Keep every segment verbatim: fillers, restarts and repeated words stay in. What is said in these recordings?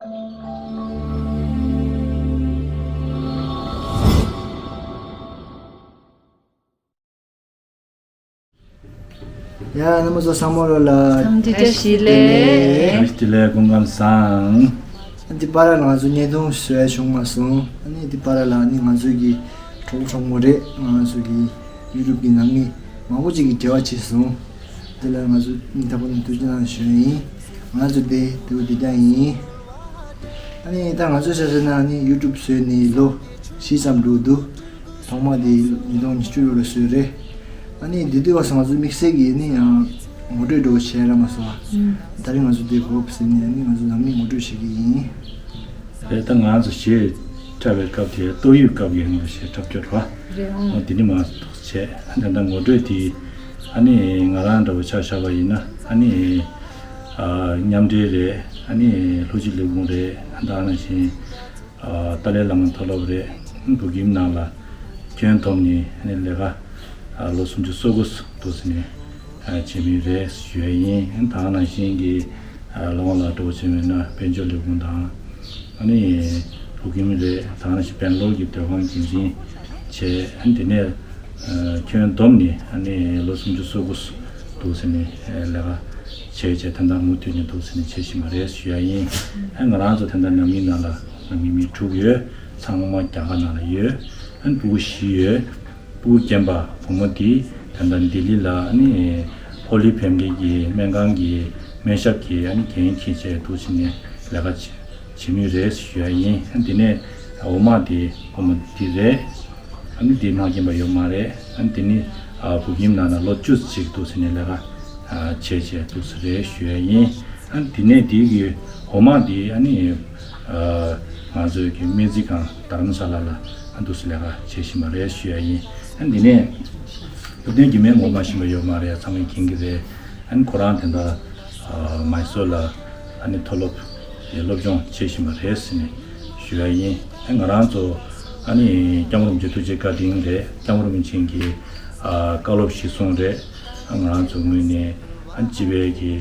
ཡ། རྣམ་པ་ཚོ་ཚང་མ་ལོ་ལ། བཀྲ་ཤིས་བདེ་ལེགས། བཀྲ་ཤིས་བདེ་ལེགས། སྐུ་ཁམས་བཟང་། ཨ་ནི་འདི་པར་ལ་ང་ཚོ་བརྙན་ཐུང་བཟོ་ཡ་བྱུང་མ་སོང་། ཨ་ནི་འདི་པར་ལ་ཨ་ནི་ང་ཚོའི་གི་གྲོགས་པོ་གྲོགས་མོ་རེད། ང་ཚོ་གི་ཡུ་ཊུབ་གི་ནང་མི་མང་པོ་ཅིག་གིས་འབྲེལ་བ་བྱས་སོང་། དེ་ལ་ང་ཚོ་སྙིང་ཐག་པ་ནས་ཐུགས་རྗེ་གནང་ཞུ་ཡ་ཡིན། ང་ཚོ་དེ་དེ་བོ་དེ་འདྲ་ཡིན། ཨ་ནི་ད་ང་ཚོའི་ཆ་བཞག་ན་ཨ་ནི་ཡུ་ཊུབ་བཟོས་ནས་ལོ་བཞི་ཙམ་འགྲོ་འདུག་ཐོག་མ་དེ་ཉིས་སྟོང་ཉི་ཤུ་ལོ་ལ་བཟོས་རེད། ཨ་ནི་དེ་དུས་བ་སང་ང་ཚོ་དམིགས་བསལ་གྱི་ཨ་ནི་ཡང་ངོ་སྤྲོད་འགྲོ་བྱས་ར་མ་སོང་བ། ཨུམ། ད་རེས་ང་ཚོ་དེ་དགོས་ཟེར་ནས་ཨ་ནི་ང་ཚོ་ནང་མི་ངོ་སྤྲོད་བྱེད་ཀྱི་ཡིན། རེད། ད་ང་ཚོ་གཞས་འཁྲབ་པའི་སྐབས་དེ་ཏོག་དབྱིབས་སྐབས་ཀྱི་ང་ཚོ་གཞས་འཁྲབ་སྐྱོར་བ། རེད་ཨང་། འོ་དེ་ནི་མ་གཏོགས་བྱས། ད་ལྟ་ངོ་སྤྲོད་དེ་ཨ་ནི་ང་རང་འདྲ་བོ་ཆ་བཞག་པ་ཡིན་ན་ཨ་ནི་ཨ་མཉམ་འབྲེལ་རེད། ཨ་ནི་ལྷོ་སྤྱི་ལས་ཁུངས་རེད། ད་ནང་བཞིན། ཨ་ཏཱ་ལའི་བླ་མ་མཐོ་སློབ་རེད། བོད་ཁྱིམ་ནང་ལ་ཁྱོན་བསྡོམས་ནས་ནི་ལས་ཀ་ཨ་ལོ་སུམ་ཅུ་སོ་དགུ་འདུག་ཟེར་ནས་ཨ་བྱེད་མུས་རེད་ཞུ་ཡ་ཡིན། ད་ནང་བཞིན་གྱི་ཨ་ལོང་ལ་འགྲོ་བྱེད་མེད་ན་དཔལ་འབྱོར་ལས་ཁུངས་དང་ཨ་ནི་བོད་ཁྱིམ་རེད། ད་ནང་བཞིན་སྦེང་ལོར་གྱི་སྡོད་ཁང་འགན་འཛིན་བྱས། ཨ་ནི་དེ་ནས་ཨ་ཁྱོན་བསྡོམས་ནས་ཨ་ནི་ལོ་སུམ་ཅུ་སོ་དགུ་འདུག་ཟེར་ནས་ཨ་ལས་ཀ་བྱས་བྱས་ད་ལྟ་མུ་མཐུད་ནས་འདུག་ཟེར་ནས་བྱེད་བཞིན་པ་རེད་ཞུ་ཡ་ཡིན། ཨ་ང་རང་ཚོ་ད་ལྟ་ནང་མི་ནང་ལ་ནང་མི་མི་དྲུག་ཡོད། ཚང་མ་རྒྱ་གར་ནང་ལ་ཡོད། ཨ་ནི་སྤུ་གུ་བཞི་ཡོད། སྤུ་གུ་རྒན་པ་བུ་མོ་དེ་ད་ལྟ་ལྡི་ལི་ལ་ཨ་ནི་ཧོ་ལི་ཕེ་མི་ལི་གི་སྨན་ཁང་གི་སྨན་ཞབས་ཀྱི་ཨ་ནི་འགན་འཁྱེར་བྱས་འདུག་ཟེར་ནས་ལས་ཀ་བྱེད་བྱེད་མུས་རེད་ཞུ་ཡ་ཡིན། ཨ་འདི་ནས་འོག་མ་དེ་བུ་མོ་དེ་རེད། ཨ་ནི་དེ་མ་མཁྱེན་པ་ཡོད་མ་རེད། ཨ་ནི་དེ་ནི་ཨ་བོད་ཁྱིམ་ནང་ན་ལོ་བཅུ་ཅིག་འདུག་ཟེར་ནས་ལས་ཀ་ཨ་བྱས་བྱས་འདུག་ཟེར་རེད་ཞུ་ཡ་ཡིན། ཨ་ནི་དེ་ནས་དེ་གི་འོག་མ་དེ་ཨ་ནི་ཨ་ང་ཚོའི་གི་སྨན་རྩིས་ཁང་དྷ་རམ་ས་ལ་ལ་ཨ་འདུག་ཟེར་ལས་ཀ་བྱེད་བཞིན་པ་རེད་ཞུ་ཡ་ཡིན། ཨ་ནི་དེ་ནས་སློབ་ཐོན་གྱི་མིང་ངོ་མ་ཤེས་པ་ཡོད་མ་རེད། ཚང་མས་མཁྱེན་གྱི་རེད། ཨ་ནི་ཁོ་རང་དེ་འདྲ་ཨ་མའི་སོར་ལ་ཨ་ནི་མཐོ་སློབ་ཀྱི་སློབ་སྦྱོང་བྱེད་བཞིན་པ་རེད་ཟེར་ནས་ཞུ་ཡ་ཡིན། ཨ་ང་རང་ཚོ་ཨ་ནི་སྐྱབས་མགོན་རིན་པོ་ཆེ་ཐུགས་རྗེ་བཀའ་དྲིན་རེད། སྐྱབས་མགོན་རིན་པོ་ཆེ་གི་ཨ་བཀའ་སློབ་གཞིར་བཟུང་རེད། ཨ་ང་རང་ཚོ་ངོས་ནས་ཨ་ནི་སྤྱི་པའི་གི་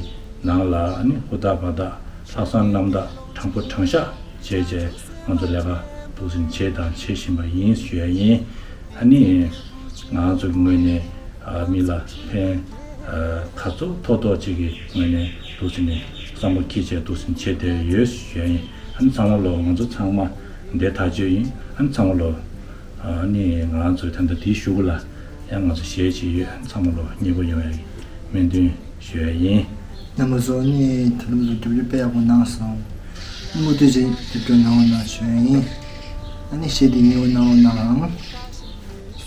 ནང་ལ་ཨ་ནི་ཧུར་ཐག་འབད་ཐག་ལྷག་བསམ་རྣམ་དག་དྲང་པོ་དྲང་བཞག་བྱས་བྱས་ང་ཚོ་ལས་ཀ་འདུག་སེ་བྱས་དང་བྱེད་བཞིན་པ་ཡིན་ཞུ་ཡ་ཡིན། ཨ་ནི་ང་ཚོ་གི་ངོས་ནས་ཨ་མི་ལ་ཕན་ཨ་ག་ཚོད་ཐོགས་ཐོགས་ཅིག་གི་ངོས་ནས་འདུག་སེ་ནས་བསམ་བློ་འཁྱེར་བྱས་འདུག་སེ་བྱས་བསྡད་ཡོད་ཞུ་ཡ་ཡིན། ཨ་ནི་ཚང་མ་ལོ་ང་ཚོ་ཚང་མ་འདི་ཐག་གཅོད་ཡིན། ཨ་ནི་ཚང་མ་ལོ་ཨ་ནི་ང་ཚོའི་ད་ལྟ་དེའི་གཞུག་གུ་ལ་ཡང་ང་ཚོ་གཞས་བྱེད་ཡོད། ཨ་ནི་ཚང་མ་ལོ་མཉེས་པོ་ཡོང་ཡ་གི་སྨོན་འདུན་ཞུ་ཡ་ཡིན། རྣམ་པ་ཚོ་ནི་ད་ལྟ་ཚོ་རྒྱབ་སྐྱོར་དཔེ་ཡག་པོ་གནང་སོང་། མུ་མཐུད་བྱས་རྒྱབ་སྐྱོར་གནང་རོགས་གནང་ཞུ་ཡ་ཡིན། ཨ་ནི་གཞས་འདི་མཉེས་པོ་གནང་རོགས་གནང་།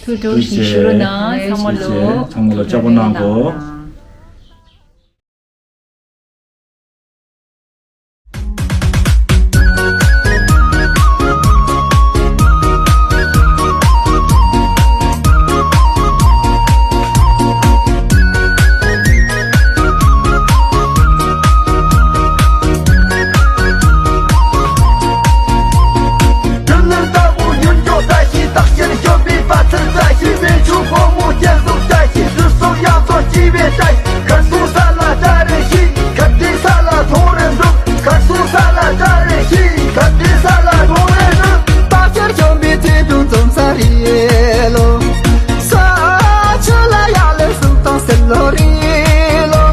ཐུགས་སྤྲོ་ཞིང་ཞུ་རོགས་གནང་། ཚང་མ་ལོ། ཚང་མ་ལོ་ལྕགས་པོ་གནང་གོ། འགྲུལ་ལམ་ལྟ་བུ་མྱུར་མགྱོགས་བཀྲ་ཤིས། བདག་གཞན་སྐྱོབ་པའི་དཔའ་རྩལ་བཀྲ་ཤིས། རི་ཆུ་ཕོ་མོ་སྐྱེ་གཟུགས་བཀྲ་ཤིས། རི་གསུམ་གཡང་ས་སྐྱིད་པའི་བཀྲ་ཤིས། ཁ་ཟུམ་ས་ལ་བཀྲ་རེ་ཤིས། ཁ་བྲལ་ས་ལ་མཐོང་རེ་འགྲུབ། ཁ་ཟུམ་ས་ལ་བཀྲ་རེ་ཤིས། ཁ་བྲལ་ས་ལ་མཐོང་རེ་འགྲུབ། རྟག་ཆར་འཁྱོམ་པའི་ཚེ་སྒྲུང་འཛོམས་ས་རེད་ལོ། ས་ཆུ་ལ་ཡག་ལས་སུམ་དང་སེ་ལོ་རེད་ལོ།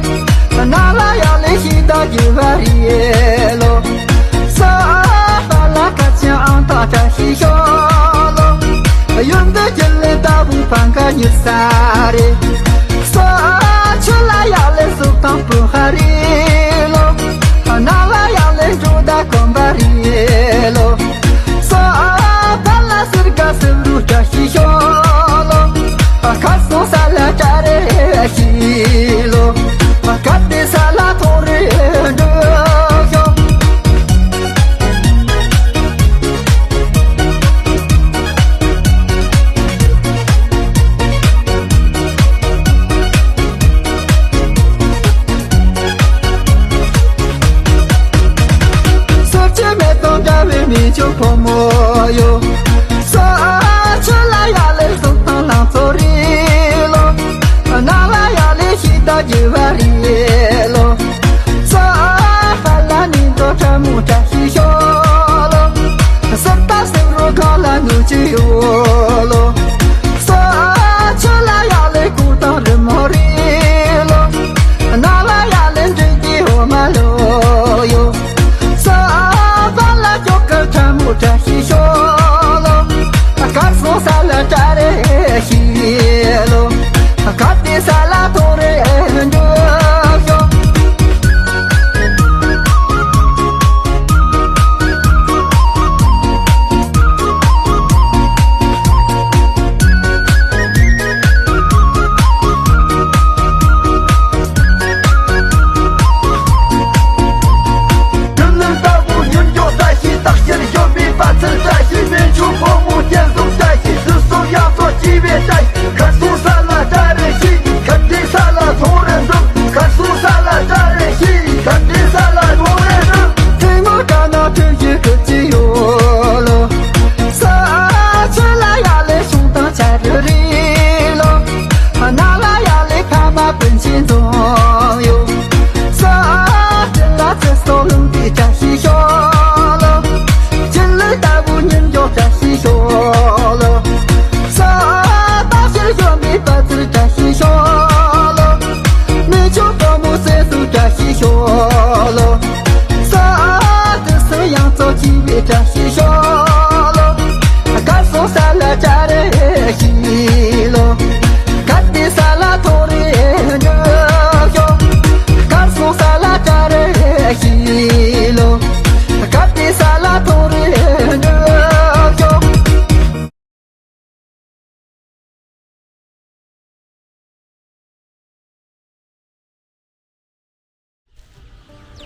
ན་ལ་ཡག་ལས་ཤིང་རྟ་རྒྱུ་བ་རེད་ལོ། ས་པ་ལ་ཁ་ཆེན་ཨང་རྟགས་བཀྲ་ཤིས་ཤོག་ལོ། ཡུལ་འདི་རྒྱུན་ལས་ལྟ་བུ་ཕམ་ཁ་ཉེར་ས་རེད། ས་ཆུ་ལ་ཡག་ལས་སུབ་དང་སྤུ་ཧ་རེད་ལོ། ན་ལ་ཡག་ལས་འབྲུ་དང་གོམ་པ་རེད་ལོ། ས་ཕ་ལ་སིར་ག་སིབ་རུ་བཀྲ་ཤིས་ཤོག་ལོ། ཁ་སོང་ས་ལ་བཀྲ་རེ་ཤིས་ལོ། ཁ་བདེ་ས་ལ་མཐོང་རེ་འགྲོ་ཤོག་སོར་ཆུ་མེ་ཏོག་འདྲ་བའི་མི་ཆུང་ཕོ་མོ་ཡོད། ས་ཆུ་ལ་ཡག་ལས་སུབ་དང་ལང་ཚོ་རེད་ལོ། ན་ལ་ཡག་ལས་ཤིང་རྟ་རྒྱུ་བ་རེད་ལོ། ས་ཧ་ལ་ནི་འདོ་ཁྲ་མོ་བཀྲ་ཤིས་ཤོག་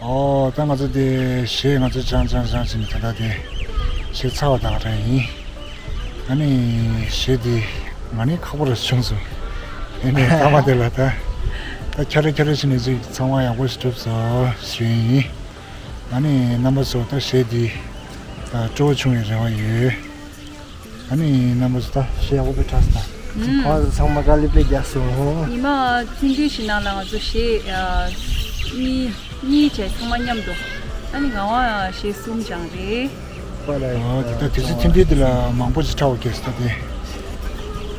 ཨོ། ད་ང་ཚོ་དེ་གཞས་ང་ཚོ་སྦྱང་སྦྱང་སྦྱང་བྱས་ནས་ད་ལྟ་དེ་གཞས་ཚར་བ་དང་འདྲ་ཡིན། ཨ་ནི་གཞས་དེ་ང་ནི་ཁག་པོ་ར་བྱུང་སོང་། ཨ་ནི་མཐའ་མ་དེ་ལ་ད་ད་ཁྱོད་རེ་ཁྱོད་རེ་བྱས་ནས་ཅིག་ཚང་མ་ཡག་པོ་ཞིག་གྲུབ་སོང་ཞུ་ཡིན། ཨ་ནི་རྣམ་པ་ཚོ་ད་གཞས་འདི་ད་སྤྲོ་བོ་བྱུང་བའི་རེ་བ་ཡོད། ཨ་ནི་རྣམ་པ་ཚོ་ད་གཞས་ཡག་པོ་དཔེ་དྲག་སོང་། ཨུམ། ཁོང་ཚོ་ཚང་མ་དཀའ་ལས་དཔེ་རྒྱག་སོང་། ཉི་མ་ཚུན་དུས་ཤིག་ནང་ལ་ང་ཚོ་གཞས་ཨ་གཉིས་གཉིས་བྱས་ཚང་མ་མཉམ་དུ། ཨ་ནི་ངག་དབང་གཞས་གསུམ་སྦྱངས་རེད། ཨོ། དེ་ད་དུས་ཚོད་ཐུང་ཐུང་འདི་ལ་མང་པོ་ཞིག་ཁྲ་བོ་སྐྱེས་སོང་ད་དེ།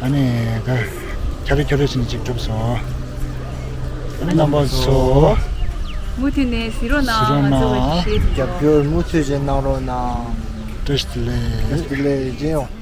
ཨ་ནི་ད་ཁྱོད་རེ་ཁྱོད་རེ་བྱས་ནས་ཅིག་གྲུབ་སོང་། ཨ་ནི་རྣམ་པ་ཚོ་མུ་མཐུད་ནས་གཟིགས་རོགས་གནང་། གཟིགས་རོགས་ང་ཚོ་གི་གནང་། གཞས་དེ་ཚོ། རྒྱབ་སྐྱོར་མུ་མཐུད་ཅིག་གནང་རོགས་གནང་། བཀྲ་ཤིས་བདེ་ལེགས། བཀྲ་ཤིས་བདེ་ལེགས། རྗེས་ཡོང་།